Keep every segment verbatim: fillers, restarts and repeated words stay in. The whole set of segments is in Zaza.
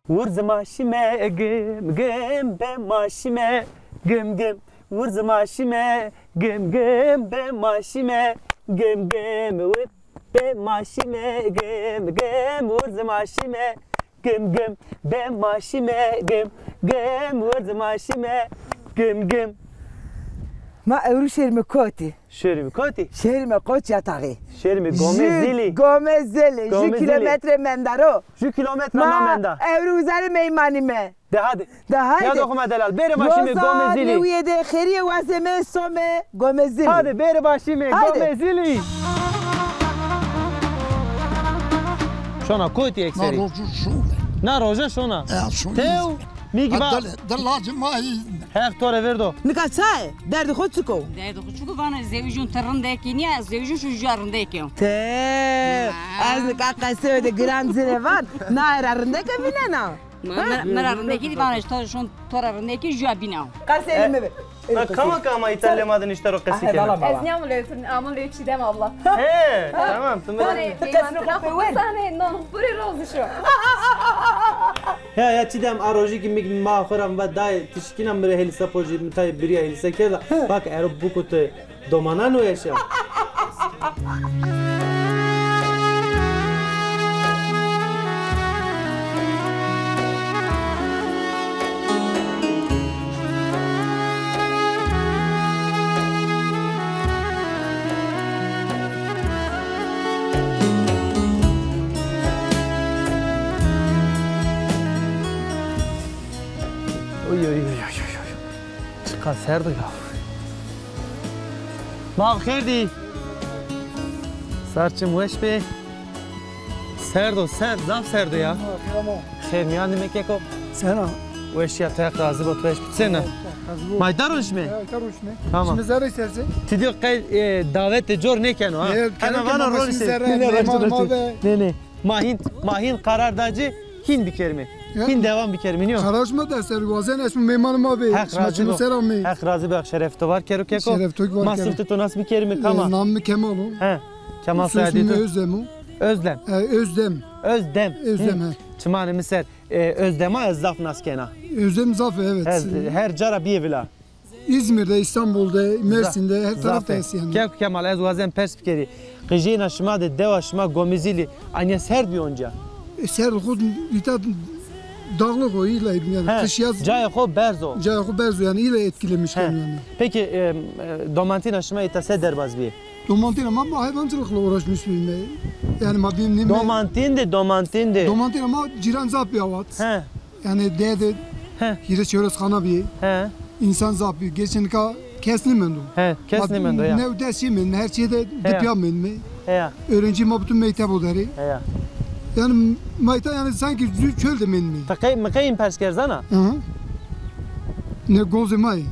Wurz ma şîme gim gim, bê ma şîme gim gim. Wurz ma şîme gim gim, bê ma şîme gim gim. Wurz, bê ma şîme gim gim. Wurz ma şîme gim gim. Bê ma şîme gim gim. Wurz ma şîme gim gim. Ma ewro şêrîme kotî? Şêrîme kotî? Şêrîme Koç Yatağı. Şêrîme Gomezili. Jü Gomezili. Jü kilometre menda ro. Jü kilometre ma menda. Ewro uzarî meymanîme. De hadi. De hadi. Ya doxuma delal. Bêrê ma şîme Gomezili. Roza newîye de xêrîye wazeme some Gomezili. Hadi bêrê ma şîme Gomezili. Şona kotî ekserî? Na roja şona. Na roja şona. E, şona. Tew. Mî gî va. Dil, dil lacê ma yî. Heq to rê verdo. Nika çaye? Derdê xo çik o? Derdê xo çik o? Vana zewicun ti rindekî nîya, zewicun şu jûya rindekî yo. Te, ez nika qesê de giran ci rê van, naye ra rindeke vînena. Mi, mi, mi ra rindekî dî vana to şun to ra rindekî jûya bîna. Qesê mi bi. Na kama kama îta lê ma de nişte ro qesî kena. Ez nîyamo lê, amo lê Çiğdem abla. He, tamam. Ti mi... Ti qesî xo pê wer. Sahne non pure rozişo. Ya, ya Çiğdem, a rojî kî mi ma xo ra mi va dayê ti şikîna mi rê hêlîsa pojî, mi tayê birîya hêlîsa kerda. Bak ero buku ti domanan weş a. Oy, oy, oy, oy, oy. Çiqa serd o ya. Ma bi xêr dî. Sar çim weş bê. Serd o, serd, zaf serd o ya. Xêr mîyan dî me keko. Sena. Weşîya, ti Heq razî bo, ti weş bî. Sena. Mayî ta ronişme? Mayî ta ronişme. Tamam. Şima zerrê ser se. Ti dîyo qey, e, dawetê cor nêkeno ha. Hemen vana ronişme. Nê, nê. Ma hîn, ma hîn qarar da ci hîn bikerîme. Hîn devam bikerîme, nîyo? Qerar şima dest ser, wazen ez şima meymanê ma bê. Heq razî bo. Heq razî bo, Heq şeref to var kero keko. Şeref to var kero. Ma sifte to nas bikerîme, kama? E, namê mi Kemal o. He. Kemal soyadê to? Soyadê mi Özdem o. Özlem. E, Özdem. Özdem. Özdem, he. Çimanê mi ser. E, Özdema ez zaf nas kena. Özdem zaf, evet. Ez her ca ra bîyê vila. İzmir'de, İstanbul'da, Mersin'de, her tarafta esî yanî. Keko Kemal, ez wazen pers bikerî. Qijêna şima de, dewa şima Gomizîlî, anya serd bî onca? E, serd xo îta dağlık o, îla yanî. He, kış yaz cayê xo berz o. Cayê xo berz o yanî, îla etkilemiş yanî. Peki, e, e, domantîna şima îta se derbaz bîyê? Domantîna ma, ma hayvancılıkla uğraşmış bîme. Yanî ma bîm nîme. Domantîn de, domantîn de. Domantîna ma cîran zaf bî avat. He. Yanî dede hîris çewres xana bî. He. Însan zaf bî. Gerçi nika kes nêmendo. He, kes nêmendo ya. New des çî mend, her çî de dipya mend mi. He ya. Öğrenci ma bütün mektep o derî. He ya. Yanî mayta yanî sanki zü çöl de mend mi. Ti qey, mi qey în pers kerd zana? Hı hı. Ne gozê ma yê.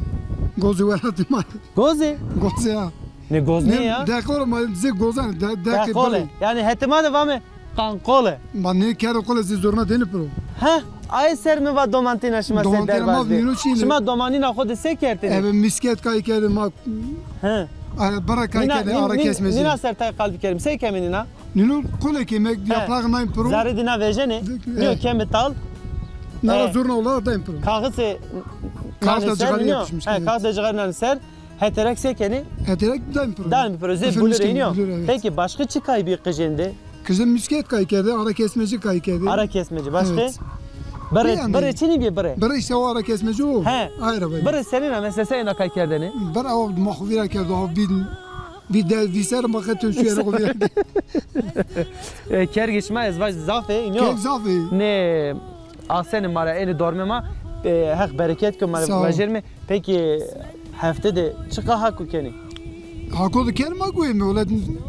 Gozê welatê ma yê. Gozê? Gozê ya. Ne goz nê ya? Deqol ma zê gozan, de, deqê. Deqol e. Yanî hetê ma de vame Qanqole. Ma nê kero qole zê zurna dêne piro. He, aye ser mi va domantîna şima se derbaz bî. Şima domanîna xo de se kerdêne? Eve misket kay kerdê ma. He. Ara bira kay kerdê, ara kesmeci. Nîna ser tay qal bikerîm. Se keme nîna? Nîno qole keme, yaprak nayn piro. Zerrê dîna vejenê. Nîyo keme tal. Nara zurna ola dayn piro. Kaxitê. Kaxit de cixarî yapışmış. He, kaxit de cixarî nanî ser. Heterek se kenê? Heterek daim piro. Daim piro. Zê bulurê nîyo. Peki başka çi kay bî qijên de? Qijên misket kay kerdê, ara kesmeci kay kerdê. Ara kesmeci. Başka? Evet. Birê, birê çinî bî birê? Birê işte o ara kesmeci o. He. Ayrı böyle. Birê senîn a mesela se êna kay kerdêne? Birê o ma xo vîra kerdo, o bin, bir de, bir ser ma xetê şu yere xo vîra. E, kergê şima ez vaj zaf ê, nîyo? Kerg zaf ê. Nê, asenê ma ra, ênê dormê ma, e, Heq bereket ke ma ra vajêrme. Peki hefte de çiqa hako kenê? Hako de kenê ma goyeme, öyle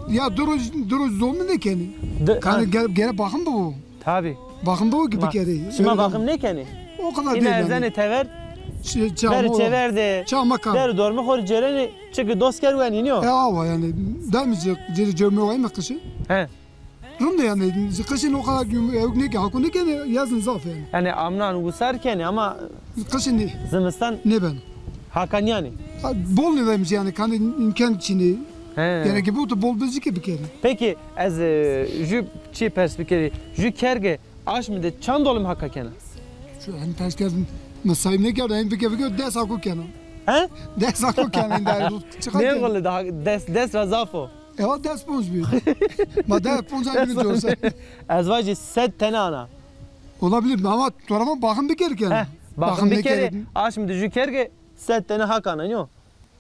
ya du roj, du roj zomîn de kenê. Kanî gere, gere bakım bibo. Tabi. Bakım bibo ki bikerê. Şima bakım nêkenê? O kadar değil yani. Erzenê tever, berê çever de, der dormê xo rê cêrenê, çiki dost ker wenî nîyo? E, awa yani. Daim ciri cewme wayme kışı. He. Rind e yanî, qişin o kadar ewk nêke, hako nêkenê, yazın zaf yanî. Yanî amnan wisar kenê ama qişin nê. Zimistan nêben. Haka nîyanê. Ha, bol nêdaymış yanî, kanî îmkan çinê. He. Gerek bû tu bol bizî ke bikerî. Peki ez, e, jü çî pers bikerî. Jü kerge aşmî de çand dolim haka kena? Hem pers kerdin, mi sayım ne kerdin? Hem fikir fikir des ako kena. He? Des ako kena. Hem daha çıkar. Ne kena? Kolu daha des, des ra zaf o. Ewa des ponc bir. Ma des ponc ay bir olsa. Ez vajî sed tene ana. Olabilir ama torama bakım bir kere kena. He, bakım bir kere. Aşm de jü kerge sed tene hak ana, yo.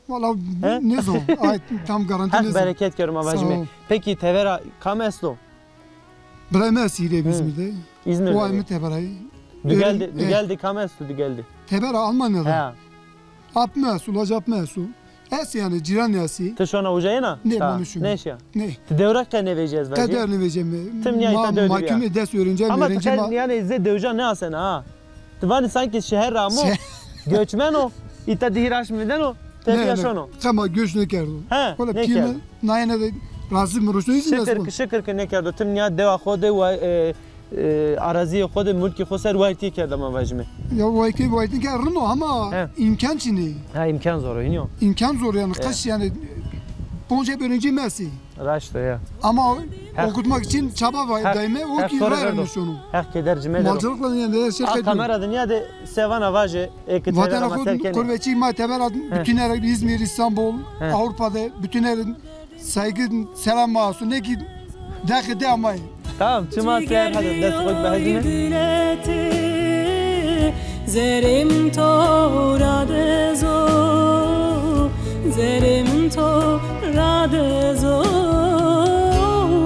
Valla ne zor. Ay, tam garanti ne zor. Hak bereket kero ma vajime. Peki tevera kam esto? Birayê mi estî hîrê bi Îzmîr de. Îzmîr de. O ay mi teberayî. Dugeldi, Dugeldi kam esto Dugeldi? Tebera Almanya de. He. Ap mi esto, laj ap mi esto. Es yanî cîran estî. Ti şona uca yena? Ne, ma nişim. Neşya. Ne. Ti dewra qe nevejez vajî. Qeder nevejeme. Tim niyayî ta dewdi. Makine ders öğreneceğim. Ama ti qe yanî zê dewja ne asena ha. Ti vanî sanki şeher ra amo, göçmen o, îta di hîr aşm vindeno, tepîya şono. Qe ma göç nêkerdo. He, nêkerdo. Nayene de razî mi ruşto izin. Şikir ki, şikir ki nêkerdo. Tim nîya dewa xo de, e, e, arazîyê xo de, mulkî xo ser waytî kerda ma vajîme. Ya waytî, waytî ke rind o ama îmkan çinî. Ha, îmkan zor o, hînî yo. Îmkan zor yanî, qeş yanî, ponce bölünce mesi. Raşt o ya. Ama okutmak için çaba var, daime o ki vermiş onu. Heq keder cime de. Malcılıkla yani her şey. Kamera de niye de sevana vaje, e, ki vatana xo, serkeni. Kurveçi ma teber ad, bütün her İzmir, İstanbul, Avrupa'da bütün her saygı, selam olsun. Ne ki dexi de amay. Tamam, çima ser hadi dest koy be hadi. Zerrê mi to ra dizo, zerrê mi to ra dizo,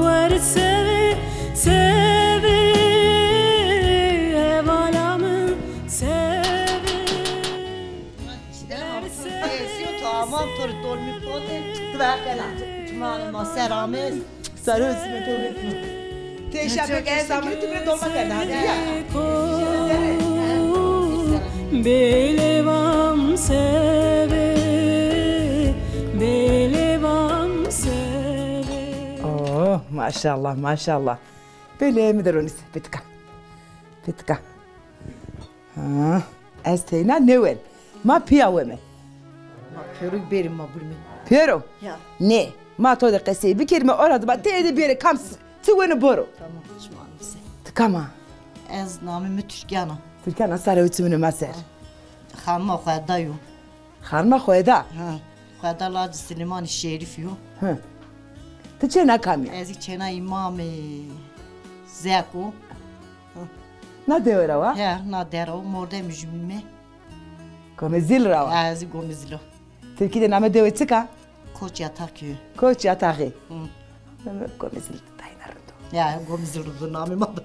wer sevê, sevê, hevala mi sevê. Wer sevê. Tamam, to rê dolmî pote, tu ver kena. Çimanê ma ser amê. Sarı üstüme çok etme. Teşekkür ederim. Sen bunu tüpüre dolma kerdin. Hadi ya. Bêlê va mi sevê, bêlê va mi sevê. Oh, maşallah, maşallah. Bêlê mi de ronî se, pitika. Pitika. Ha, ez teyna nêwen. Ma pîya weme. Ma pêro bêrî ma burmî. Pêro? Ya. Nê. Ma to de qesey bikerîme, ora de ma teyde bêrê kam s-, ti weno boro. Tamam, şima anise. Ti kam a? Ez namê mi Türkan a. Türkan a, sare û çimine ma ser. Xanima Xweda yo. Xanima Xweda? Ha. Xweda lacê Silêmanî Şerîfî yo. Hı. Ti çêna kamî ya? Ez çêna îmamê Zeko. Na dewe ra wa? He, na der o, mordemê jumîme. Gomezîl ra wa? Ha, ez Gomezîl o. Tirkî de name dewe çik a? Koç Yatak köyü. Koç Yatağı. Hı. Gomezîl dayna rind o. Ya, Gomezîl rind o, namê ma da.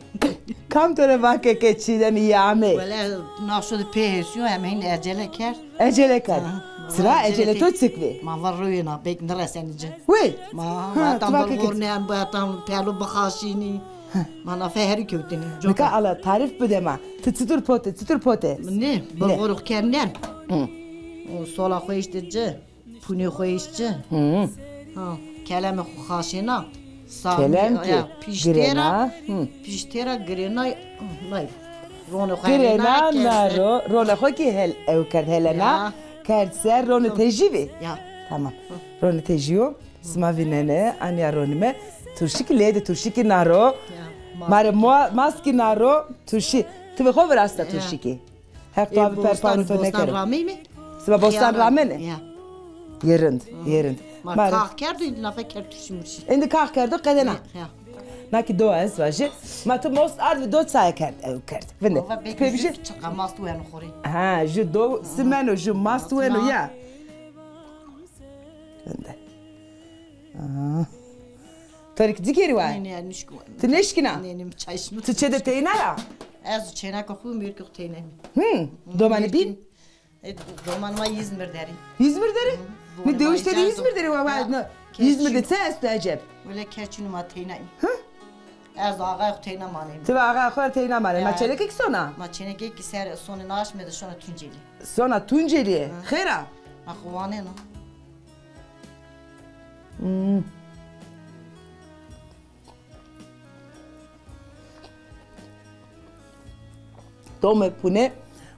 Kam to rê va ke ke çî de nî amê? Wele, naşo de pê hêsîyo, hem hîn ecele kerd. Ecele kerd. Ha, çira, ecele to çik vê? Ma va rewêna, belkî nêresenî ci. Wey. Ma va tam bal vornen, va tam pelo bixaşînî. Ma na fe herî kewtinî. Nika ala tarîf bide ma. Ti çitur pote, çitur pote? Ne, bal voro kernen. Hı. O sola xo îşte ci. Punê xo îşte ci. Hı. Ha, keleme xo xaşêna. Kelem ki ya, piştê ra, girêna. Hı. Piştê ra girêna, nay. Ronê xo girêna, hêna, na ro, ronê xo ki hel, ew kerd helena, ya, kerd ser, ronê tejî vî. Ya. Tamam. Hı. Ronê tejî yo. Sima vînenê, anya ronîme. Turşikî lê de, turşikî na ro. Ya, ma rê ma-, maskî na ro, turşî. Ti ve xo virasta turşikî. Heq to avi perpano to nêkero. Bostan rameyî mi? Sima bostan ramene? Ya. Yê rind, yê rind. Ma kax kerdo, îndî nafe kerd turşî murşî. Îndî kax kerdo, qedena. Ya. Na ki do ez vajî. Ma ti most ard ve do çaye kerd, ew kerd. Vinde. Pê bîjî. Çiqa mast weno xo rê. Ha, ju do simeno, ju mast weno ya. Vinde. Aa. To rê ki ci kerî wa? Nê, nê, nişkîna. Ti nêşkîna? Nê, nê, mi çay şino. Ti çê de teyna ya? Ez çêneka xo, mêrkê xo teyna mi. Hı, domanê bîn? E, doman ma Îzmir der ê. Îzmir der ê? Hı, nê, dewişte de Îzmir der ê wa, wa, Îzmir de çi esto eceb? Wele kes çin o, ma teyna î. Hı? Ez axayê xo teyna manê. Ti ve axayê xo teyna manê. Ma çênekêk sona? Ma çênekêk ki ser sonê naşme de şona Tuncelî. Sona Tuncelî? Hı. Xêr a? Ma xo wanena. Hmm. Tome pune,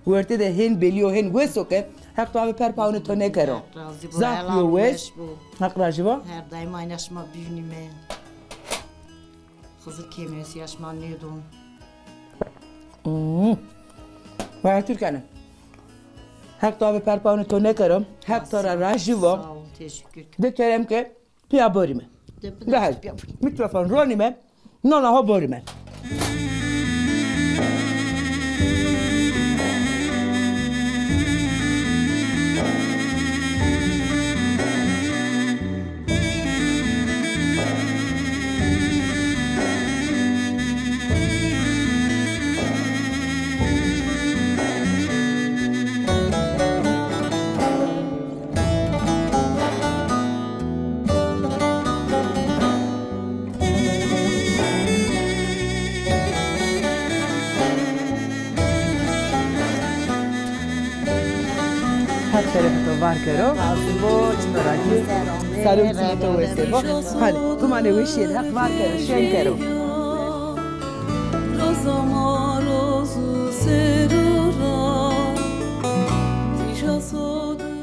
wertê de hên belî yo, hên wes o ke, Heq to ave per paune to nêkero. Heq razî bo. Zaf bîyo wes. Heq razî bo. Her daîm ayna şima bînîme. Xizir kêmesîya şima nêdo. Hmm. Vay Türkanê. Heq to avê perpawnê to nêkero. Heq to ra rajî vo. Sağ ol, teşekkür. De kerem ke piya borîme. De pina piya borîme. Mikrofon ronîme. Nona ho borîme. Heq şerefê to var kero. Razî bo, çimanê to wes bo. Hadi, gumanê weşîye de Heq var kero, şen kero.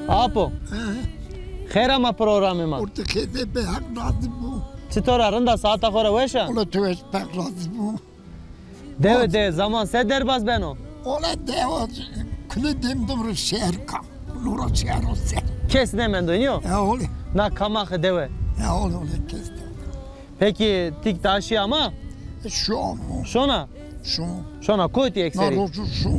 Apo. He. Xêr ama programê ma. Ortê xêr be, Heq razî bo. Çitor a, rind a, saeta xo ra weş a? Ola to weş, Heq razî bo. Dewe de zaman se derbaz beno? Ola dewe kulê dêm dim ro şeher ka. Lora şeher o ser. Kes nêmendo, nîyo? E, ola. Na kamaxê dewe. E, ola, ola kes de. Peki, tik taşî ama? E, şu ama. Şona? Şu. Şona kotî ekserî? Na rojo şu.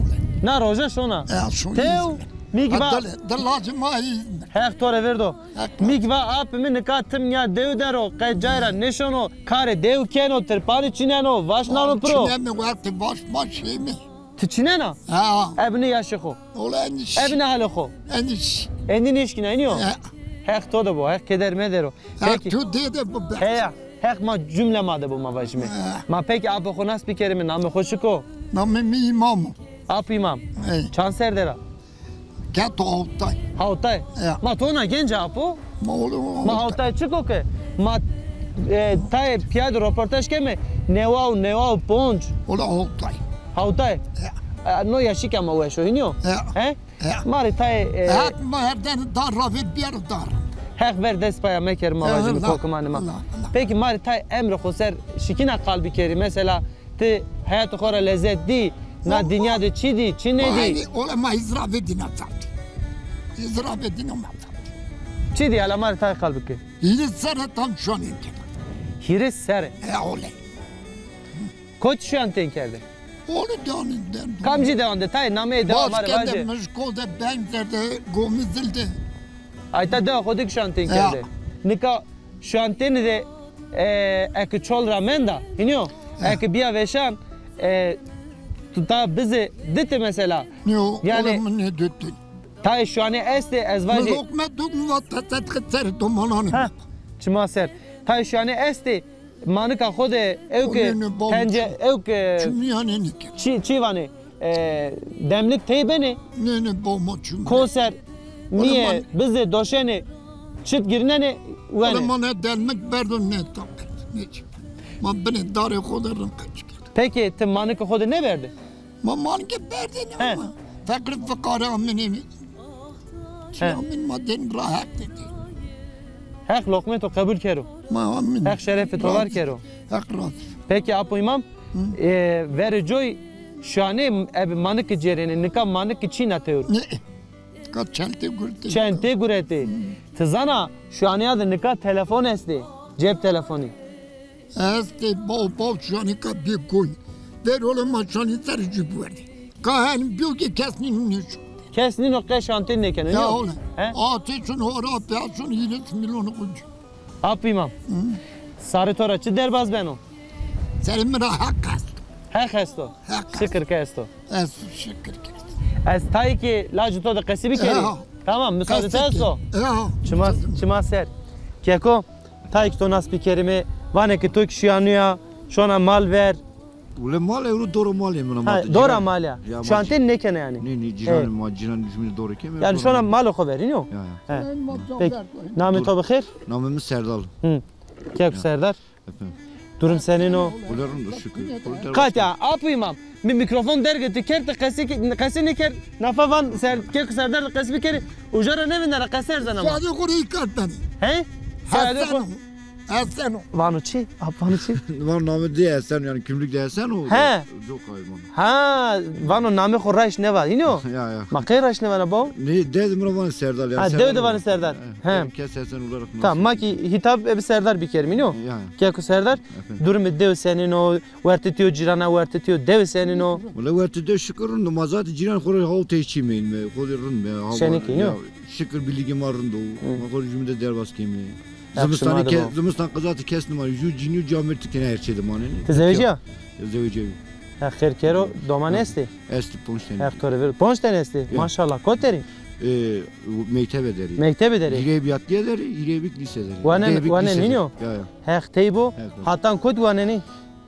Na roja şona. E, şu. Tew, mi ki va. Dil, dil lacê ma îzmir. Heq to rê verdo. Mi ki va, apê mi nika tim nîya dew der o, qe cay ra nêşono, karê dew keno, tirpanî çîneno, vaş nano piro. Çîneme, wextê vaş maş yeme. Ti çînena? Ha. Ebe nê yaşê xo. Ola enîş. Ebe nê halê xo. Enîş. Endî nêşkîna, nîyo? Ha. Heq to de bo, Heq keder medero. Heq to dê de bo be. Heya, Heq ma cumle ma de bo, ma vajîme. Ha. Ma peki apê xo nas bikerîme, namê xo çik o? Namê mi Îmam o. Apo Îmam. Ey. Çand serre der a? Ke to hawtay. Hawtay? Ya. Ma to na genc a apo? Ma oğlum hawtay. Ma hawtay çik o ke? Ma, e, tayê pîya de roportaj keme, newa û, newa û ponc. Ola hawtay. Hawtay? Ya. E, no yaşî ke ma weş o, hînî yo? Ya. He? Ya. Ma rê tayê, e, Heq ma herden dar ra ver biyar dar. Heq ver dest paya meker ma vajîme kokimanê ma. Allah, Allah. Peki ma rê tayê emrê xo ser şikîna qal bikerî? Mesela, ti heyatê xo ra lezet dî? Na dinya de çi dî, çi nêdî? Ola ma hîzra vedîna çaptî. Hîzra vedîna ma çaptî. Çi dî, ela ma rê tay qal bike. Hîris serre tam şuanên kena. Hîris serre? E, oley. Kotî şuantên kerde? Onu dewanên der. Kamcî dewan de? Tayê nameyê dewa ma rê vajê. Başkent de, Mijkol de, Bengder de, Gomizil de. Ay ta dewa xo de kî şantên kerde. Nika şantênî de, e, eke çol ra menda, hînî yo? Eke bîya veşan, e, tu ta bizê dite mesela. Yo, yanî, ola mi nêdite. Tayê şuanê estê, ez vajî. Mi loqme duk mi va tetet xi ser domananê. Ha, çima ser. Tayê şuanê estê, manika xo de ewke tence, ewke çi, çi vanê, e, demlik tey benê. Nê, nê, boma çum. Ko ser, nîye, bizê, doşenê, çit girnenê, wenê. Ola ma ne demlik berdo, ne ta berdo, ne çi. Ma binê darê xo de rind qeç kerd. Peki, ti manikê xo de nêberdê? Ma manikê berdê nê ama. Feqîr fiqare amînê mi. Çi amîn ma dên ra Heq de dê. Heq loqmê to qebul kero. Ma amîn. Heq şerefê to var kero. Heq razî. Peki Apo Îmam, e, verê coy şuanê ebe manikî cêrenê, nika manikî çîna tewr? Ne. Ka çentê guretê. Çentê guretê. Ti zana şuanêya de nika telefon estê, cep telefonî. Estê, baw, baw şanî ka bê goy. Ver ola ma şanî ser jû biwerdê. Ka hen biyo ke kes nîno nêşo. Kes nîno qe şantên nêkeno, nîyo? Ya ola. He? Atê şun hora pê şun hîris milyon xo cû. Apo Îmam. Sarê to ra çi derbaz beno? Serê mi ra Heq esto. Heq esto? Heq esto. Şikir ke esto. Esto, şikir ke esto. Ez tayê ke lajê to de qesî bikerî. Tamam, musaade to esto? Çima, çima ser. Keko, tayê ke to nas bikerîme, vanê ke to kî şuanû ya, şona mal ver. Wele mal ewro dora malê min a. Ha, dora malê ya. Şantên nêkena yanî. Nê, nê, cîranê ma, cîranê duşmenî dora keme. Yanî şona malê xo verî, nîyo? Ya, ya. Peki, namê to bi xêr? Namê mi Serdal. Hı. Keko Serdar. Efendim. Durum senîn o? Wele rind o, şikir. Qatî, Apo Îmam. Mi mîkrofon derge ti kerd, ti qesî, qesî nêkerd. Nafa van ser, Keko Serdar de qesî bikerî. Uca ra nêvindena, qesî erzena ma. Sadê xo rê înkar benê. He? Sadê xo. Esen o. Vano çi? Ap vano çi? Vano namê dê Esen, yanî kimlik de Esen o. He. Çok hayvan. Ha, vano namê xo raşt nêva, îno? Ya, ya. Ma qey raşt nêvana baw? Ne, dê de mi ra vanê Serdar, yanî. Ha, Serdar dê de vanê Serdar. He. Kes Esen olarak. Tamam, ma ki hitap ebi Serdar bikerîm, îno? Ya. Keko Serdar, durumê dew senîn o, wertê to cîrana, wertê to dew senîn o? Wele wertê dew şikir rind o, ma zaten cîran xo rê hawl tey çî meyîn me, xo rê rind me, hawl. Şenik, îno? Ya, şikir birlîgê ma rind o. Ma xo rê jumî de derbas kemî. Zimistan ke, zimistan qizatî kes nêmanê. Ju cinî û camêrdî kenê her çê de manenê. Ti zewecîya? Zewecîya. Heq xêr kero, doman estê? Estê, ponc tenî. Heq to rê ver. Ponc tenî estê? Ya. Maşallah. Koterî? E, mektebe derî. Mektebe derî? Hîrê bî yatîye derî, hîrê bî lîse derî. Wanen, wanen nîyo? Ya, ya. Heq tey bo. Hatan kot wanenî?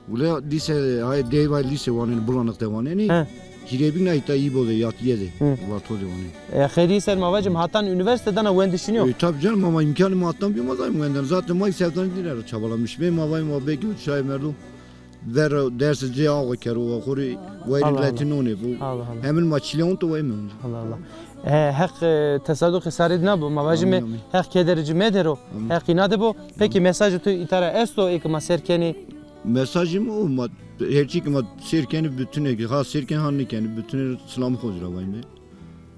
Wele lîse, hay dey vay lîse wanenî, Bulanık de wanenî. He. Hîrê bî nay ta Îbo de, yatîye de. Hı. Varto de wanenî. E, xeyrî ser ma vacim, hatan unîversîte dana wendişînî yo? E, tabii canım, ama îmkanê ma hatan bîyo ma zay wendena. Zaten ma sevdanî dîne ra çabalamış. Ve ma vay ma belki şayê merdum ver dersi cê awa kero, wa xo rê wayîrê miletî nonê bu. Allah Allah. Hemin ma çile onto way mi onto. Allah Allah. E, Heq, e, tesadufê sarê dina bo. Ma vacime Heq kederê ci medero. Heq îna de bo. Peki mesajê to îta ra esto ê ke ma ser kenê? Mesajê mi o, ma her çî ke ma sêr kenê, bütüne ki ha sêr kenê ha nêkenê, bütüne silamê xo ci ra vayme.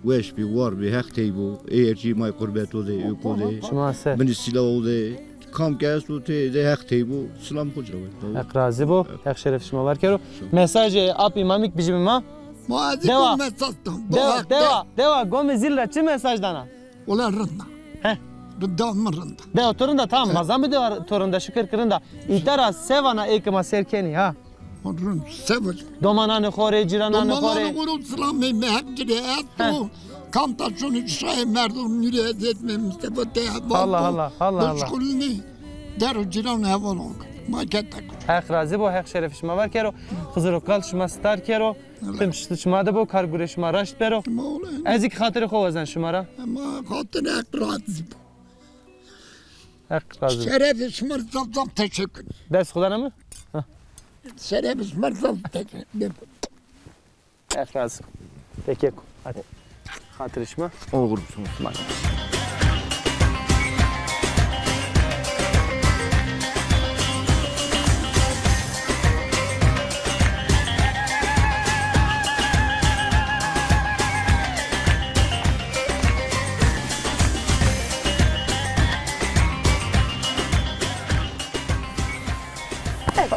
Weş bî, war bî, Heq tey bo. Ê her çî may qurbeto de, ê ko de. Şima ser. Binî sîlawo de. Kam ke esto tey de Heq tey bo. Silamê xo ci ra vayme. Heq razî bo. Heq şeref şima var kero. Mesajê Ap Îmamîk bijîme ma. Ma ez zî go mesaj tam. Dewa, dewa, dewa. Gomê zîl ra çi mesaj dana? Wela rind a. He. Dewa mi rind a. Dewa to rind a, tamam. He. Ma zan bi dewa to rind a, şikir ki rind a. Îta ra se vana ê ke ma sêr kenî, ha? Rind, se vacî. Domananê xo rê, cîrananê xo rê. Domananê xo rê silamê mi hep ci rê esto. He. Kam ta şonê şayê merdum nîrê ezet me Mustafa te. Allah Allah, Allah Allah. Kulî der û cîran heval on. Ma keta. Heq razî bo, Heq şerefê şima var kero. Xizir û kal şima star kero. Tim şima de bo, kar gurê şima raşt bero. Ez kî xatirê xo wazena şima ra. Ma xatirê Heq razî bo. Heq razî bo. Şerefê şima rê zaf zaf teşekkür. Dest xo dana mi? Şerefê şima rê zaf teşekkür. Heq razî bo. Peki, hadi. Xatirê şima. Oxir bisin. Bak.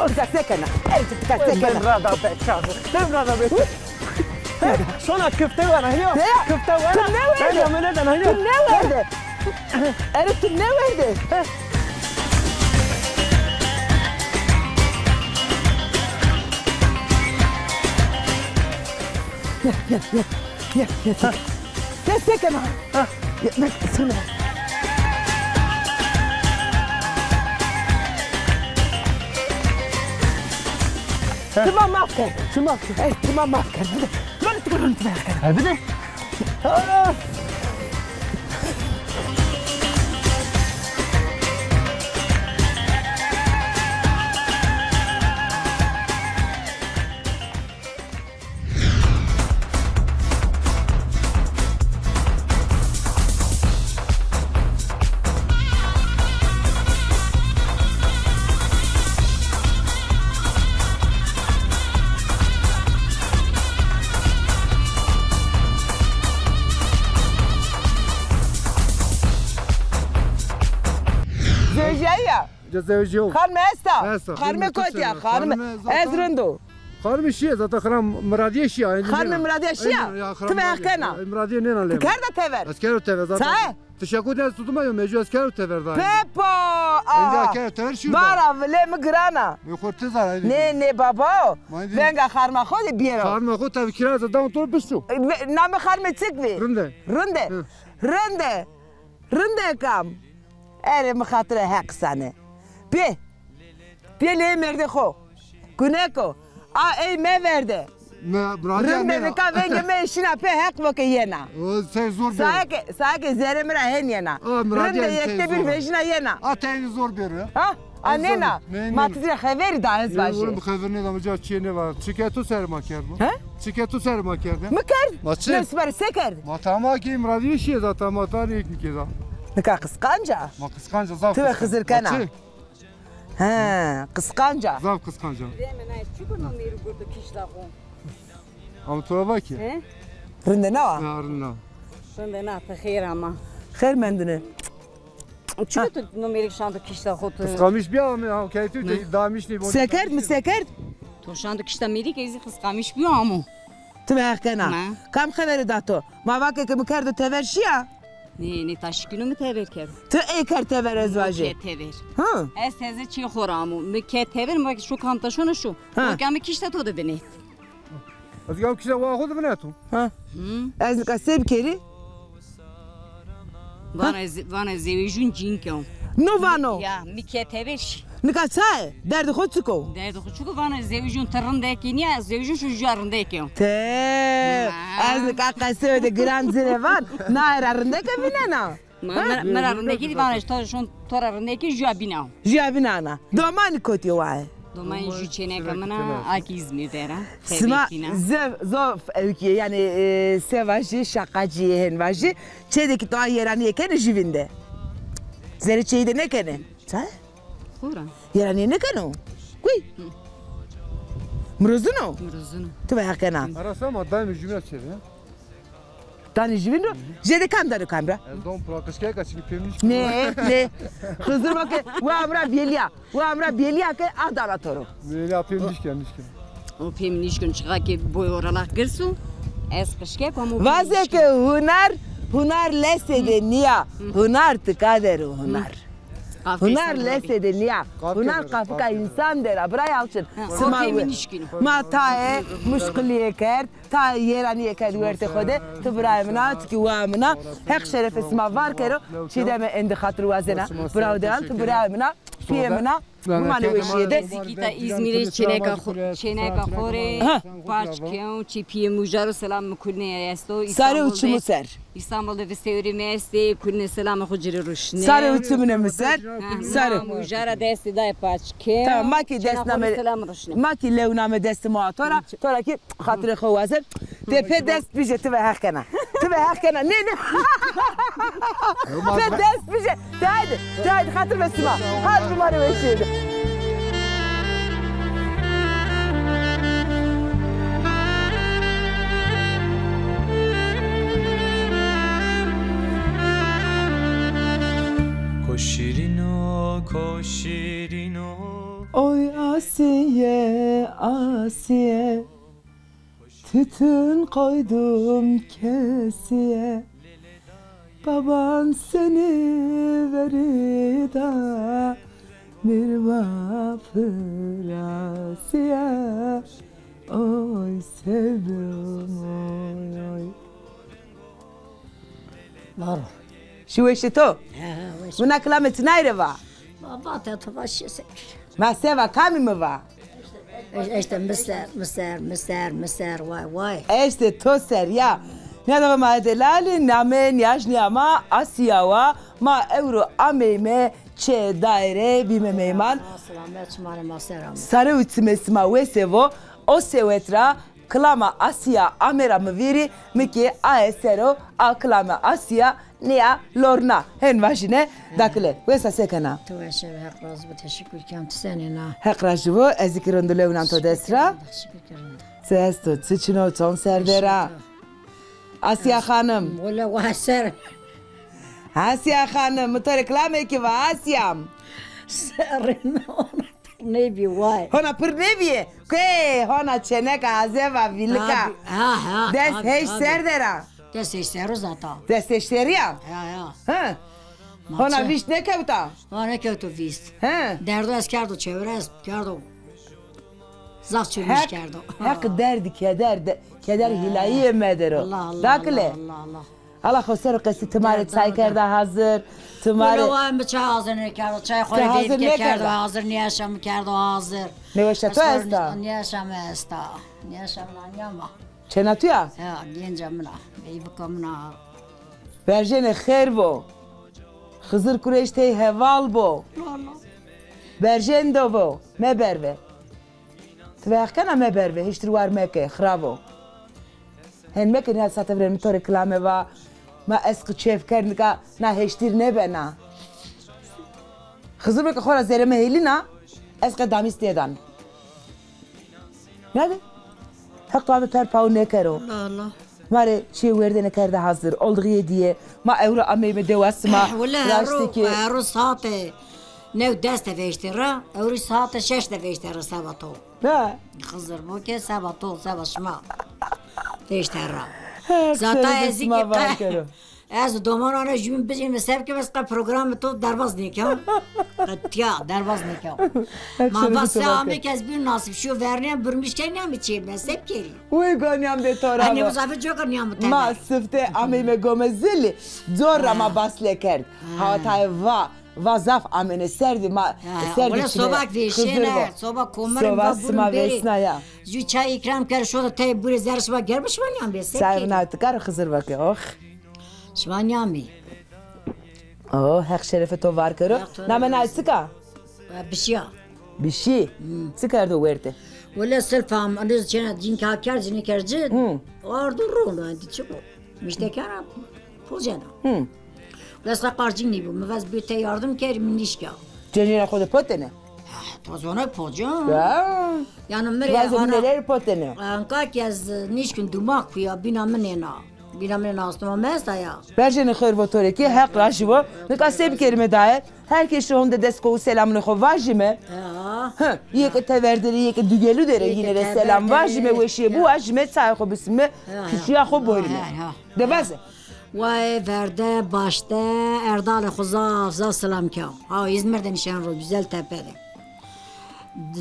Tika se kena? Tika se kena? Min ra da be çaxir. Min ra da be. Şona kifte wena, hînî yo? Kifte wena. Tu nêwerde. Benda mi nêdana, hînî yo? Tu nêwerde. Erê tu nêwerde. Gel, gel, gel. Gel, gel, gel. Gel, se kena? Ha. Ya, bek, sana. Ti ma maf kerd. Çi maf kerd? Ez ti ma maf kerd. Bide. Lan ti ron ti maf kerd. Ha, bide. Ah! Zewjîyayî ya? Ca zewjîyo. Xanime esta? Esta. Xanime kotî ya? Xanime ez rind o. Xanime şîye zaten, xanime Miradîye şîya. Xanime Miradîye şîya? Ti ve heq kena? Miradîye nêna lê. Ti kerda tever? Ez kero tever zaten. Sae? Ti şeko de ez tutuma yo, mecbur ez kero tever da. Pepo! Aa! Kero tever şîyo. Bara vilê mi girana. Yo xo ti zara. Nê, nê baba. Venga xanime xo de biyero. Xanime xo tev kira zaten to bisto. Namê xanime çik vî? Rinde. Rinde. Rinde. Rinde kam. Erê mi xatirê Heq sane. Pê. Pê lê merdê xo. Guneko. A ey meverde. Rinde nika vengê mi şîna pê Heq bo ke yena. O ser zor bêro. Sae ke, sae ke zerê mi ra hen yena. Rinde yekte bir vejîna yena. A teyni zor bêro. Ha? A nêna. Ma ti ra xeverî da ez vajî. Oğlum xever nêda, mi ca çîyê nêva. Çike tu ser ma kerdo? He? Çike tu ser ma kerde? Mi kerd? Ma çi? Ne süper se kerd? Ma tama ki Miradîye şîye zaten, ma ta rêk mi keda. Nika qisqanca? Ma qisqanca zaf. Ti ve Xizir kena. Ma çi? He, qisqanca. Zaf qisqanca. Veme nay, çukur no mêrî gurdo kişta xo. Ama to va ki? He? Rinde na? Ha, rinde na. Rinde na, ti xêr ama. Xêr mendine. Çukur tu no mêrik şando kişta xo tu? Qisqamiş bîya ama ha, keyfî tu damiş nî. Sekerd mi sekerd? To şando kişta mêrik, ez zî qisqamiş bîyo amo. Ti ve heq kena. Kam xevere da to? Ma vake ke mi kerdo tever şîya? Nê, nê, ta şikîno mi tever kerdo. Ti ey kerd tever ez vajî. Ke tever. Ha. Ez teze çî xo ra amo. Mi ke tever, mi vake şu kamta şona şu. Ha. Vake mi kişta to de binêt. Ez gam kişta wa xo de binêto. Ha. Hı. Ez nika se bikerî? Vana ze-, vana zewejûn cîn ke o. No vano? Ya, mi ke tever şî. Nika çaye? Derdê xo çik o? Derdê xo çik o? Vana zewejûn ti rindekî nîya, zewejûn şu jûya rindekî o. Te, ez nika qesê de giran ci rê van, naye ra rindeke vînena. Ma, mi ra, mi ra rindekî dî vana, to şon, to ra rindekî jûya bîna. Jûya bînana. Domanî kotî yo waye? Domanî jû çêneka min a, a kî Îzmîr der a. Sima zef, zof ewkî, yanî, e, se vajî, şaqacî hên vajî. Çê de kî to a yeranîye kenê jûvîn de? Zerê çêyî de nêkenê? Çaye? Xora. Yeranîye nêkeno? Kuy? Mirozin o? Mirozin o. Ti ve heq kena. Ara sema daîme jûvîn ra çêvî ya. Danê jûvîn ro? Jêde kam dano kam ra? Ez don pira qişkeka, çinî pêmnîş. Nê, nê. Xizir va ke, wa mi ra bêlîya. Wa mi ra bêlîya ke a dana to ro. Bêlîya pêmnîş ke, nîş ke. O pêmnîş ke, çiqa ke boy oralax girs o. Ez qişkek ama. Vaze ke hunar, hunar lesê de nîya. Hunar tika der o, hunar. Hunar lesê de nîya. Hunar qafika însan der a. Bira Yalçin. Sima we. Ma tae muşqilîye kerd. Ta yeranîye kerd wertê xo de, ti birayê min a, ti kî waa min a. Heq şerefê sima var kero, çîdeme endî xatir wazena. Bravo Deyan, ti birayê min a, pîyê min a. Bimanê weşîye de. Ez kî ta Îzmîrê çêneka xo, çêneka xo rê paç kew, çê pîyê mujar û selam mi kulîne esto. Sare û çimû ser. Îstanbul de vistewrê mi estê, kulîne selamê xo ci rê ruşnê. Sare û çimûnê mi ser. Sare. Mujar a destê daye paç kew. Tamam, ma kî destname, selam ruşnê. Ma kî lewname destê ma to ra, to ra kî Xatirê xo wazen. Ti pê dest bije, ti ve heq kena. Ti ve heq kena. Nê, nê. Ti dest bije. Ti haydi. Ti haydi, xatir ve sima. Hadi, bimanê weşîye de. Ko şîrîno, ko şîrîno. Oy Asiye, Asiye. Tütün koydum kesiye, baban seni verida bir vafırasiye. Oy sevdum oy oy. Var ol. Şi weşê to? He, he, weş. Wina kilamê çinay rê va? Va, va, te to va şi se. Ma se va, kamî mi va? Eş-, eşte mi ser, mi ser, mi ser, mi ser, way, way. Eşte to ser ya. Nîya de ma delalî, namê nîyajnîya ma Asîya wa. Ma ewro ameyme çê daîre bîme meyman. Selamet, şima rê ma ser ame. Sare û çimê sima wes vo. O sewet ra kilama Asîya ame ra mi vîrî, mi kî aye ser o, a kilamê Asîya nîya lorna. Hen vajîne, dakile. Wes a, se kena? Ti weş ebe, Heq razî bo, teşekkür ken, ti senên a? Heq razî bo, ez kî rind o, lewnan to dest ra. Şikir ke rind o. Çi esto, çi çin o, çond ser der a? Asîya Xanim. Wele wa ser. Asîya Xanim, mi to rê kilamêkî va, Asîyam. Serrî mi ona. Nêbî, way. Hona pir nêbîye. Kê, hona çêneka azeva vîlika. Tabi, ha, ha, tabi, tabi. Dest heşt ser der a. Dest heşt ser o zata. Dest heşt serî ya? Ya, ya. Ha. Hona vîst nêkewta? Hona nêkewto vîst. Ha. Derdo ez kerdo çewres, kerdo. Zaf çirmiş kerdo. Heq derdî, keder, de, keder hîlayîyê medero. Allah, Allah, dakile. Allah, Allah, Allah. Allah xo ser o qesî, ti ma rê çay kerda hazir, ti ma rê. Wele wa mi çay hazir nêkerdo, çay xo rê veyvike kerdo hazir, nîyaşa mi kerdo hazir. Nêweşa to esta? Nîyaşa mi esta. Nîyaşa mi na nîya ma. Çêna tu ya? Ya, genca min a, veyvika min a. Berjêne xêr bo. Xizir Kureş tey heval bo. Berjên do bo, meberve. Ti ve heq kena meberve, hiştir war meke, xirab o. Hen meke nîya sate virên mi to rê kilame va, ma ez qi çêf kerd nika na heştir nêbena. Xizir beke xora zerê mi hêlîna, Ez qe damîs nêdan. Nade? Heq to ame per paw nêkero. Allah Allah. Ma rê çîyê werdene kerde hazir. Oldiğîye diye. Ma ewro ameyme dewa sima. Wele ewro, ewro saate new des de veşte ra. Ewro saate şeş de veşte ra seba to. Ha. Xizir bo ke seba to, seba şima. Veşte ra. Zata ez ki qe-, ez doman ana jûbîn bijîme sebke bes qe programê to derbaz nêka. Qetiya derbaz nêka. Ma va se ame ke ez bîyo nasip şîyo vernîyan birmiş ke nîyame çê me sebkerî. Uy go nîyam de to ra. Anne bu zafer coka nîyam te. Ma sifte ameyme gome zilî. Cor ra ma bas lekerd. Hawatayê va. Va zaf amêne serdî ma serdî çime. Soba vêşêne, soba komer va burun berê. Jû çay îkram kerd, şoda tey burê zer şima germ şima nîyam bê. Çay vina tikar Xizir vake, oh. Şima nîyamî. Oh, Heq şerefê to var kero. Name nay çik a? Bişîya. Bişî. Çi kerdo werte? Wele sirf am, anî çêna cînka kerd, cînî kerd ci. Ardo rono, endî çi bo? Miştekana pocena. Bes qe qarcî nîbû. Mi vez bê te yardim kerî, mi nîşka. Cênîna xo de potene? Heh, to zona poca. Ya. Yanî mi rê ana potene. Anka ki ez nîşkin duma kuya, bîna mi nêna. Bîna mi nêna astuma mi esta ya. Berjêne xêr vo to rê ki, Heq rajî vo. Nika se bikerîme daye? Her kesî honde dest ko û selamûnê xo vajîme. Hı, yê ke teverde rê, yê ke dugelû de rê yîne rê selam vajîme, weşîye biwajîme, çayê xo bisîme, kişîya xo borîme. De vaze. Waye verde, başte, erdalê xo zaf zaf selam kew. Ha, Îzmir de nişen ro, Güzeltepe de.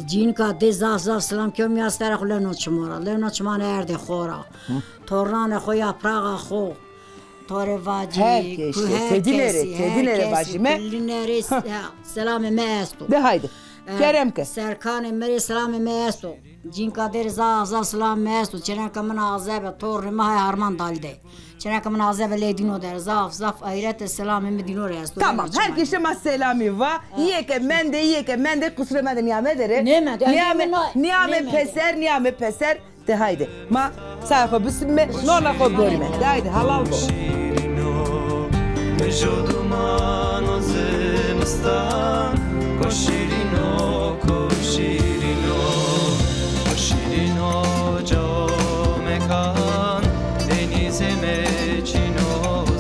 Cînka dê zaf zaf selam kew, mîya serê xo lewna çima ra. Lewna çimanê erdê xo ra. Tornanê xo, yapraxa xo. To rê vacî, her kesî, tedîne rê, tedîne rê vacîme. Kulinê rê selamê mi esto. De haydi. Kerem ke. Serkanê mi rê selamê mi esto. Cînka dê rê zaf zaf selamê mi esto. Çêneka min azebe, tornê mi hay harman dalî de. Çêneka min azebe lê dîno der. Zaf zaf ayrete selamê mi dîno rê esto. Tamam, her kesî ma selamî va. Yê ke mende, yê ke mende, qusure mede nîyame de rê. Nêmende, nîyame, nîyame peser, nîyame peser. De haydi, ma çayê xo bisîme, nona xo borîme. De haydi, halal bo. Şîrîno, mi jo duman o zimistan, ko şîrîno, ko şîrîno, ko şîrîno cao mekan, denîzê me çîno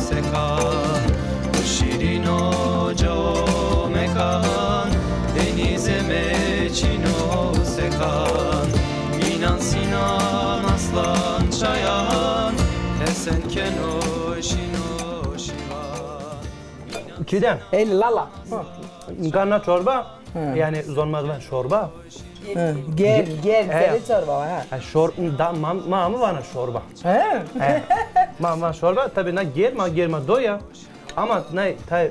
sekan. Ko şîrîno cao mekan, denîzê me çîno sekan. Înan Sînan Aslan Çayan, Hesen keno şîno şîvan. Çiğdem. Ey lala. Nika na çorba, yanî zon ma de van şorba. Germ, germ, zerê çorba ha. Ha, şor-, da, ma, ma mi vana şorba. He. Ma, ma şorba, tabi na germa, germa do ya. Ama na tay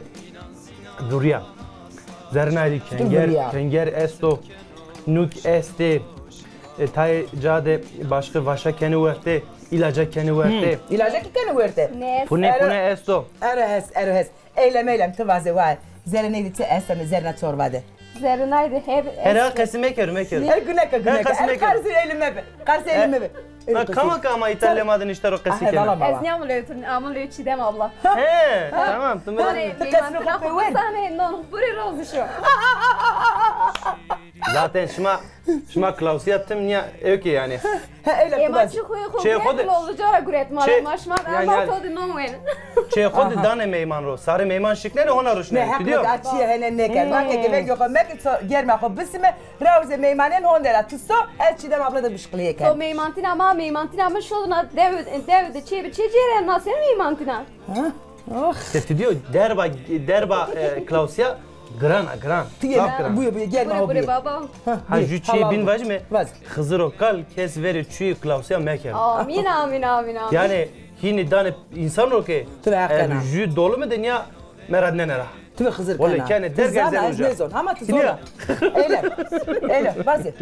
durya. Zerrê nay de kenger, kenger esto, nuk estê, e, tayê ca de başqe vaşa kenê wertê, îlaca kenê wertê. Îlaca kî kenê wertê? Pune, pune esto. Ero hes, ero hes. Eylem, Eylem, ti vaze wa. Zerrê nay de çi estene, zerrê na çorba de? Zerrê nay de heb esto. Hera qesî mekero, mekero. E, guneka, guneka. Qarsê Eylem mebe. Qarsê Eylem mebe. Na kama kama îtalya ma de nişte ro qesî kena. Ez nîyamo lewê tu, amo lewê Çiğdem abla. He, tamam, tu mı... Ti qesî xo pê wen. Sane, no, burê razî şo. Zaten şima, şima Klausîya tim nîya, ewkê yanî. He, öyle. Ema çi xuyê xo, çê xo de, oldu cara guret mala, maşman, ama to de non wen. Çê xo de dane meyman ro. Sarê meyman şiknenê, hona ruşnenê. Ne, hak ne, açîye hene nêker. Vake ke vengê xo meke, germa xo bisime. Rawzê meymanên honde ra tiso, ez Çiğdem abla de bişqilîye ken. To meymantîna ma, meymantîna mi şodina dew, dew de çê bi çê cêren, na seno meymantîna? Ha? Oh. Te ti dîyo, derba, derba, e, Klausîya giran a, giran. Ti yê, zaf giran. Buye, buye, germa ho buye. Baba. Ha, jû çîyê bîn vajîme. Vaz. Xiziro kal kes verê çûyê Klausîya mekero. Amîn, amîn, amîn, amîn. Yanî hînî danê însan ro ke, e, jû dolime de nîya meradnene ra. Ti mi Xizir kena. Wele kene derge zerê uca. Ez nêzon. Hama ti zona. Eyle. Eyle. Vaze.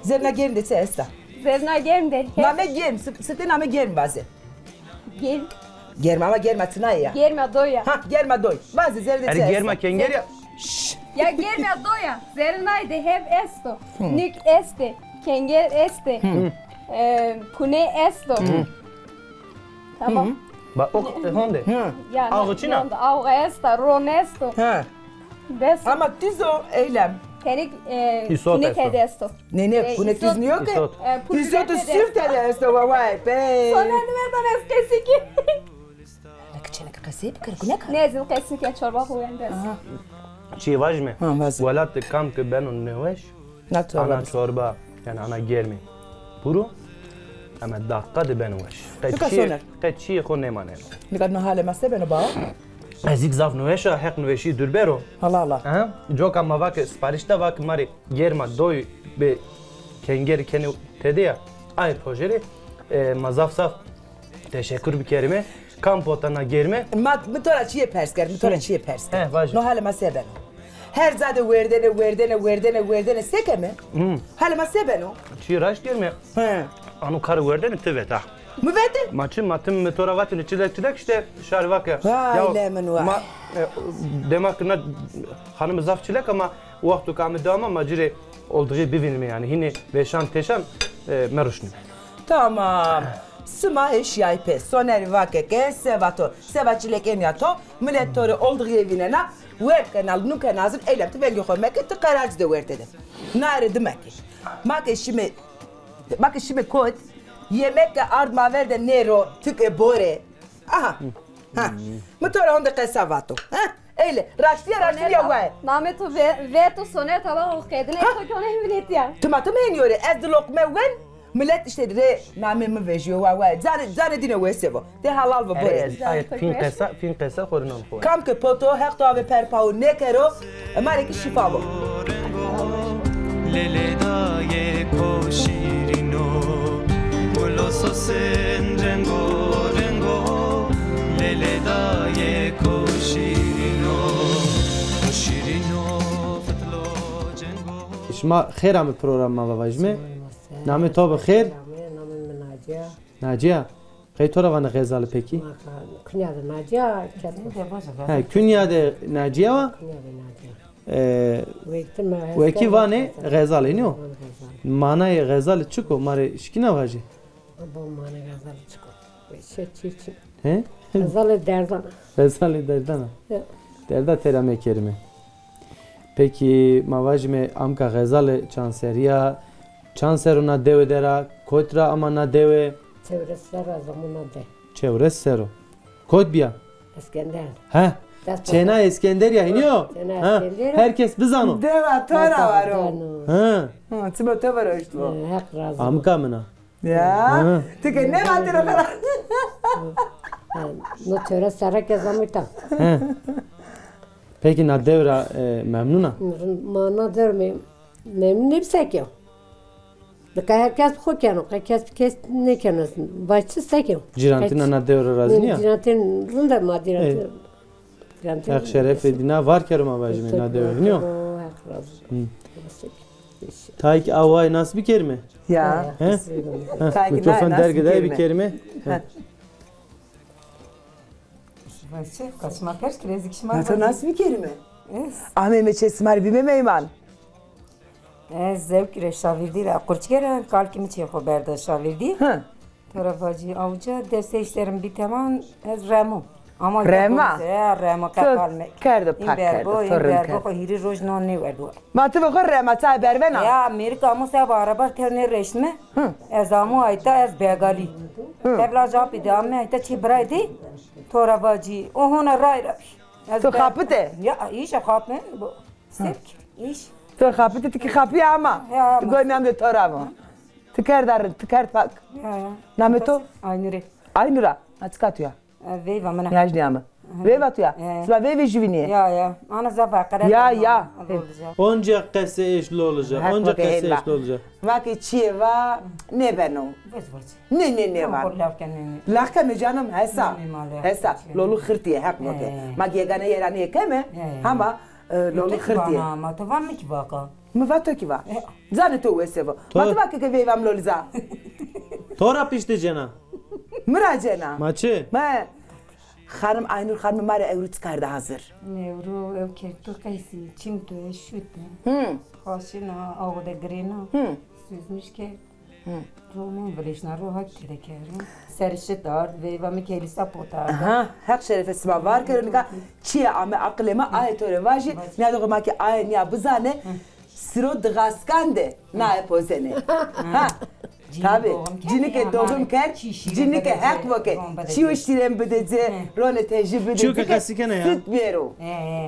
Zerna germ de çi esta? Zerna germ de. Name germ. Sifte name germ vaze. Germ. Germ ama germa çina ya. Germa doya. Ha, germa doy. Vaze zerde çi esta? Germa kenger ya. Ya germa doya. Zerna de heb esto. Nik este. Kenger este. E, kune esto. Tamam. Ba, o, e, honde. Yanî, aw çin a? Aw esta, ron esto. Ha. Bes. Ama ti zo Eylem. Tenik, e, Îsot punik esto. Tede esto. Ne, ne, e, punik îsot, tuz nîyo ke. Îsot. E, pul biber tede esto. Îsot sîr tede esto, vay, pey. Soner niverdan ez qesî ki. Ne ki çêneke qesey bikir, gune kar. Ne, ez qesî ke çorba xo wende. Aha. Çi vajime? Ha, vaze. Welat de kam ke beno neweş, ana çorba, yanî ana germî. Puro, ema daqiqa de beno weş. Qe çî, qe çîyê xo nêmaneno. Nika no halê ma se beno ba? Ez îk zaf niweş a, heq niweşî dûr bero. Allah Allah. Aha, coka ma va ke siparîş da, va ke ma rê germa doy be, kengeri kenê tede ya. Ay pojere, e, ma zaf zaf teşekkür bikerime. Kam pota na germe? Ma, mi to ra çîyê pers kerd, mi to ra çîyê pers kerd. He, vaje. No halê ma se beno? Her ca de werdene, werdene, werdene, werdene, se keme? Hmm. Halê ma se beno? Çîyê raşt germe. He. Ano karê werdene ti veta. Mi vete? Ma çi, ma tim mi to ra vatine çilek çilek, işte şarî vake. Vay le min vay. Ma, e, dema ki na xanime zaf çilek ama wexto ki ame dewa ma, ma ci rê oldixî bivînime yanî. Hînê veşan teşan, e, meruşnime. Tamam. Sima ê şiyayî pê. Sonerî vake ke se vato. Seba çilekên ya to, milet to rê oldixîye vînena, werd kena, nû kena zin, eylem ti vengê xo meke, ti qerar ci de werte de. Naye rê dime ke. Ma ke şime, ma ke şime kot, yemek ke ard ma ver de nêro, ti ke bore. Aha. Ha. Mi to ra honde qesa vato. Ha. Eyle, raştîya raştî ya waye. Namê to ve-, veto Soner, tala o qedine to kone him vinetiya. Ti ma ti mi henî ore, ez di loqme wen, milet işte rê namê mi vejîyo, waye, waye. Canê, canê dîne wese vo. De halal vo bore. Erê, ez ayet fîn qesa, fîn qesa xo rê non xo. Kam ke poto, heq to ave perpawo nêkero, ma rê ki şîfa vo. Lele dayê ko şîrîn o, gulo sosin rengo rengo. Lele dayê ko şîrîn o, ko şîrîn o, fitlo cengo. Şima xêr ame programa ma vajime. Namê to bi xêr? Namê mi Naciya. Naciya. Qey to ra vana Xezali pekî? Ma ka-, kunya de Naciya, kes. He, kunya de Naciya wa? Kunya de Naciya. E, wekî vanê Xezali, nîyo? Manayê Xezali çik o? Ma rê şikîna vajê. Bo manayê Xezali çik o? Şey, çi, çi? He? Xezali derdan a. Xezali derdan a. Ya. Derda tera mekerime. Pekî, ma vajime amka Xezali çand serrî ya, çand serr o na dewe der a, kot ra ama na dewe? Çewres serr a zamona de. Çewres serr o. Kot bîya? Eskender. He. Çêna Eskender ya, hînî yo? Çêna Eskender. Her kes bizano. Dewa to ra varo. He. Hı, çima to varo işte. He, Heq razî bo. Amka min a. Ya. Hı. Ti ke nêvatêne falan. Ha, no çewres serre ke zamita. He. Pekî na dew ra, e, memnun a? Ma na dew mem-, memnun nêbi, se keno. Nika her kes bi xo keno, qe kes bi kes nêkeno. Vay çi, se keno? Cîrantina na dew ra razî nîya? Cîrantin rind a, ma cîrantin. Heq şerefê dîna var kero ma vajîme na dewe, nîyo? Heq razî bo. Tayê kî awayê nas bikerîme? Ya. He? Mikrofon dergî de bikerîme. He. Vay çi, kaçma pers ki rezik şima. Na to nas bikerîme? Ameyme çê sima rê bîme meyman. Ez zewkî rê şavîrdî ra, qurçike ra, kalkî mi çê xo berda şavîrdî. Hı. To ra vacî awca, destê îşlerim bî teman, ez remo. Ama rema? Ya, remo, qeqal me. Kerdo pak kerdo, to rind kerdo. Xo hîrî roj non nêwerdo. Ma ti bi xo rema, çay bervena? Ya, mêrik amo seba araba tew nêreştime. Hı. Ez amo ayta, ez begalî. Hı. Tevla capî de ame ayta çê biray de, to ra vacî. O hona ray ra bî. To xapite? Ya, îşe xapin. Sirk, îş. To xapitî, ti kî xapîya ama. Ya, ti goy name to ra amo. Ti kerda rind, ti kerd pak. Ya, ya. Name to? Aynure. Aynura. Ha, çika to ya? E, veyva min a. Nîyajnîya mi. Veyva to ya? Sima veyvê jüvinîye. Ya, ya. Ana zaf aqere. Ya, ya. Onca qese eş lolija. Onca qese eş lolija. Vake çîyê va nêbeno. Vez vez. Nê, nê, nêvan. Laf keme canım, hesa. Hesa. Lolu xirtîye, heq vake. Ma gegane yeranîye keme, hama, e, lolu xirtîye. Ma to van mi ki vaka? Mi va to ki va. Canê to wese vo. Ma ti va ke ke veyva mi loliza. To ra piştî cena. Mi ra cena. Ma çi? Ma Xanim Aynur xanime, ma rê ewro çi kerde hazir? Ewro ew kerto qeysî, çim to, şute. Hı. Xaşina, awo de girêna. Hı. Süzmüş kerd. Hı. Ro ma vilêşna, ro hak tede kero. Serê şit ard, veyva mi kelîsa pot arde. Aha, heq şerefê sima var kero, nika çîyê ame aqilê ma, aye to rê vajî, nîyadoxê ma ke aye nîya bizane. Hı. Siro dixaskan de nae pozenê. Ha. Tabi. Cinike doğum kerd, cinike heq voke. Çiyo şîren bide ci, rone tejî bide ci. Çiyo ke qesî kena ya. Süt bêro.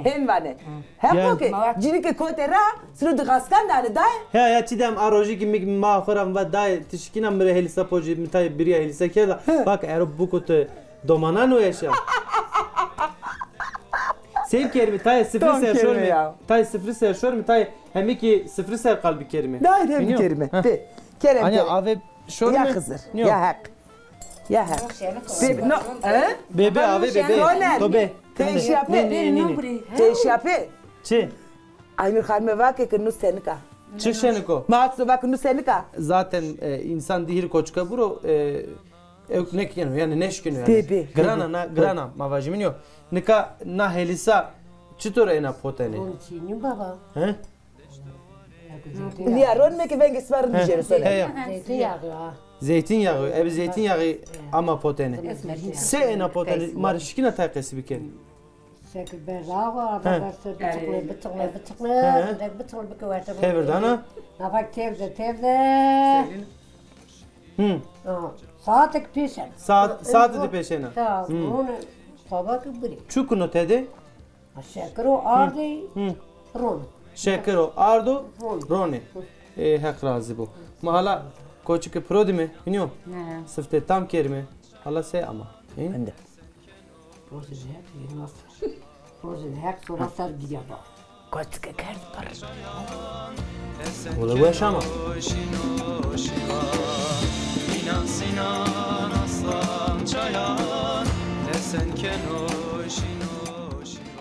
Hên vane. Heq voke. Cinike kote ra, siro dixaskan dane daye. Ya, ya, Çîdem, a rojî ki mi, ma xo ra va daye, ti şikîna mi rê helîsa pocî, mi tayê birîya helîsa kerda. Bak, ero buko ti domanan o eşa. Sey kermî, tayê sifrî ser şormî. Tayê sifrî ser şormî, tayê hemî ki sifrî ser qalbî kermî. Daye hemî kermî. Pê. Kerem, kerem. Anya ave şormî. Ya Xizir, ya Heq. Ya Heq. Bê, no, he? Bê, bê, ave bê, bê. To bê. Teşya pê. Teşya pê. Çi? Aynur Xanime vake ki nu senik a. Çi şenik o? Ma so vake nu senik a. Zaten, e, însan di hîrê koçika buro, e, ewk nêkeno, yanî nêşkeno yanî. Bê, bê, bê, bê. Giran a, na, giran a, ma vajî mi nîyo. Nika na helîsa çitor ena potene? Gon çînî baba. He? Nîya ronime ki vengê sima rind bijêrê sone. He, ya. Zeytin yağı ha. Zeytin yağı, ebi zeytin yağı ama potene. Se ena potene, ma rê şikîna tay qesî bikerî. Seke berdawa, arda berse bitikle, bitikle, bitikle, bitikle bike werte. Tevir dana? Navak tevde, tevde. Hı. Saatek pêşen. Saat, saat de pêşena. Tamam, onu tabak biri. Çukuno tede? Şekir o ardî ron. Şekir o ardo ronê. E, Heq razî bo. Ma hala koçike piro dîme, hînî yo? Sifte tam kerime. Hala se ama. E? Hende. Rozê Heq yirmi ser. Rozê Heq soba ser gîya ba. Koçike kerd pir. Wele weş ama. Sinan Aslan Çayan, Esen Keno, Şino, Şino.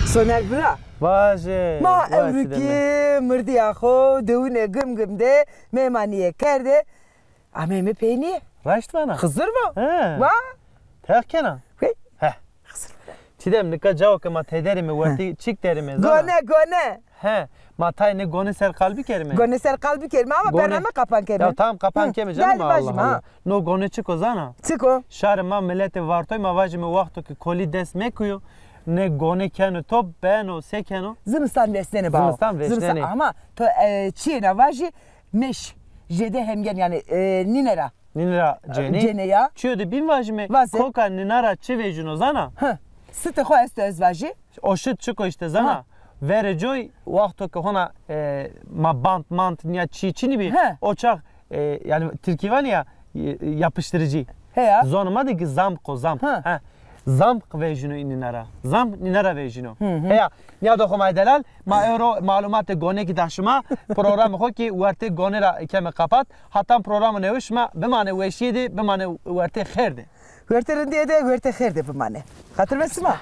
Soner bira. Vaje. Ma ewrikî mirdîya xo dewine gim gim de mêmanîye kerde. Ameyme peynîye. Raşt vana? Xizir vo. He. Va? Teq kena. Hey. He. Xizir vo. Çîdem, nika cawo ke ma tederîme wertî çik derîme zana? Gone, gone. He. Ma tay nê gone ser qal bikerîme. Gone ser qal bikerîme ama bername qapan keme. Ya tamam, qapan keme canım, Allah Allah. No gone çik o zana? Çik o? Şarê ma miletê Vartoy ma vajîme wexto ke kolî dest mekuyo, nê gone keno top, beno, se keno? Zimistan vêsnenê bawo. Zimistan vêsnenê. Zimistan, ama to, e, çiyê na vajî, meş, jêde hemgen yanî, e, nîne ra. Nîne ra cênê. Cênê ya. Çiyo de bîn vajîme, vaze. Koka nîna ra çi vejîno zana? Hı. Sitê xo esto ez vajî. O şit çik o îşte zana? Ha. Verê coy, wexto ke hona, e, ma bant mant nîya çî çinî bî. He. O çax, e, yanî tirkî vanî ya, e, yapıştırıcı. He ya. Zonê ma de ki zamq o, zamq. Ha. He. Zamq vejîno nîna ra. Zamq nîna ra vejîno. Hı hı. Heya, nîyado xo may delal, ma ewro malumatê gonekî da şima, programê xo kî wertê gone ra keme qapat. Hatan programê newe şima bimane weşîye de, bimane wertê xêr de. Wertê rindîye de, wertê xêr de bimane. Xatir be sima.